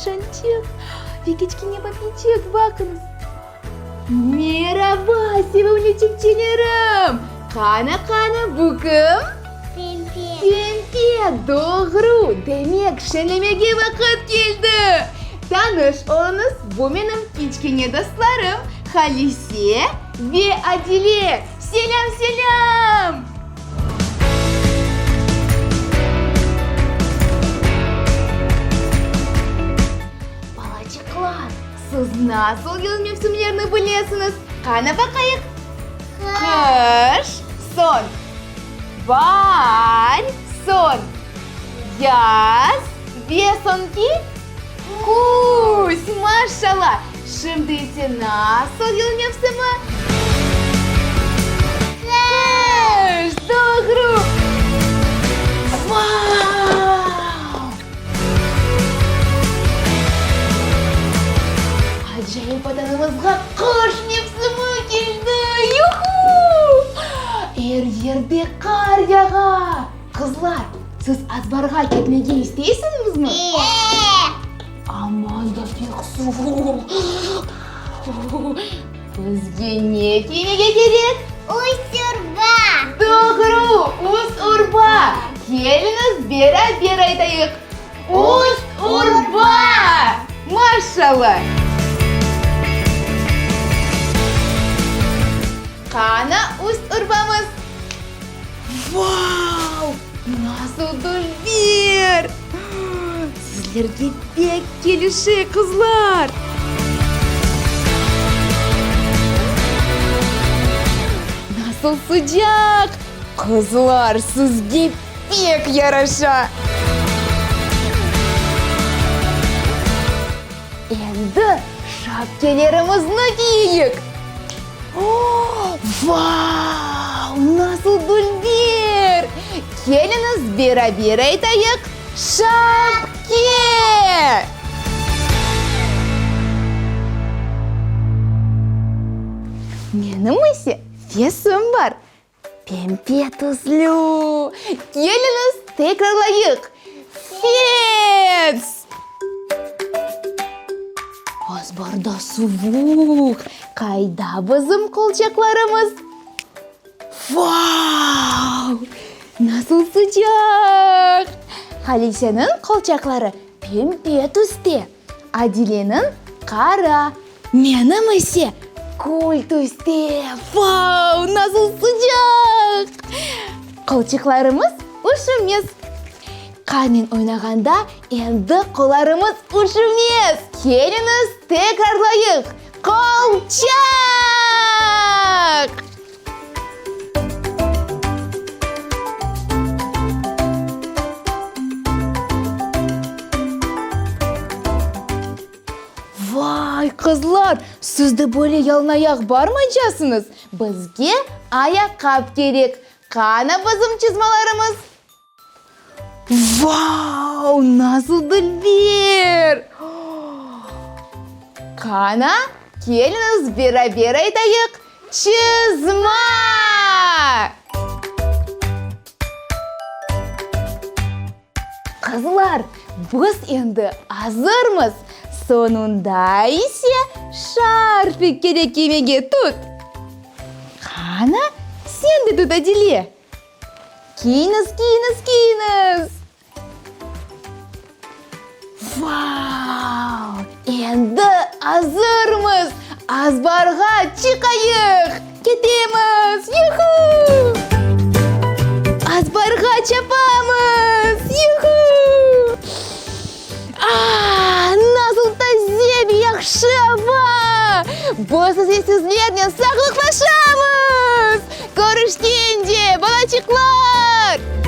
Tavşançıq ve kiçkene papiçik, baqıñız. Meraba, sevimli çipçelerim! Qana, qana, bu kim? Pempe. Pempe, doğru! Demek, şeñlemege vaqıt keldi! Tanış oluñız, bu menim kiçkene dostlarım, Halise ve Adile! Selâm, selâm! Balaçıqlar, siz nasıl yıl mevsimlerini bilesiñiz? Qana baqayıq? Qış, soñ baar, soñ yaz ve soñki küz. Maşallah! Şimdi ise nasıl yıl mevsimi? Qış! Doğru! Vau! Acayip Vatanımızğa qış mevsimi keldi! Yuhu! Er yerde qar yağa! Qızlar, siz azbarğa ketmege isteysiñizmi? E! Amma anda pek suvuq. Bizge ne kiymege kerek? Üst urba! Doğru, üst urba! Keliñiz, beraber aytayıq, Üst urba! Maşallah! Qana üst urbamız? Vau! Nasıl dülber! Sizlerge pek kelişe, qızlar! Nasıl sıcaq! Qızlar, sizge pek yaraşa! Endi şapkelerimizni kiyeyik! Vau, nasıl dülber! Keliñiz, beraber aytayıq, Şapke! Menim ise fesim bar, pembe tüslü. Keliñiz, tekrarlayıq, Fes! Azbarda suvuq. Qayda bizim qolçaqlarımız? Vau! Nasıl sıcaq! Haliseniñ qolçaqları pembe tüste, Adileniñ, qara, menim ise kül tüste. Vau! Nasıl sıcaq! Qolçıqlarımız üşümez. Qarnen oynağanda endi qollarımız üşümez. Keliñiz, tekrarlayıq, qolçaq! Vay, qızlar, siz de böyle yalınayaq barmaycasıñız? Bizge ayaqqap kerek. Qana bizim çızmalarımız? Vau, nasıl dülber! Qana, keliñiz, beraber aytayıq, Çızma! Qızlar, biz endi azırmız, soñunda ise şarfik kerek kiymege, tut! Qana, sen de tut, Adile! Kiyiñiz, kiyiñiz, kiyiñiz! Vau! Endi azırmız! Azbarğa çıqayıq! Ketemiz! Yuhu! Azbarğa çapamız! Yuhu! Ah, nasıl taze ve yahşı ava! Biz ise sizlernen sağlıqlaşamız! Körüşkence, balaçıqlar!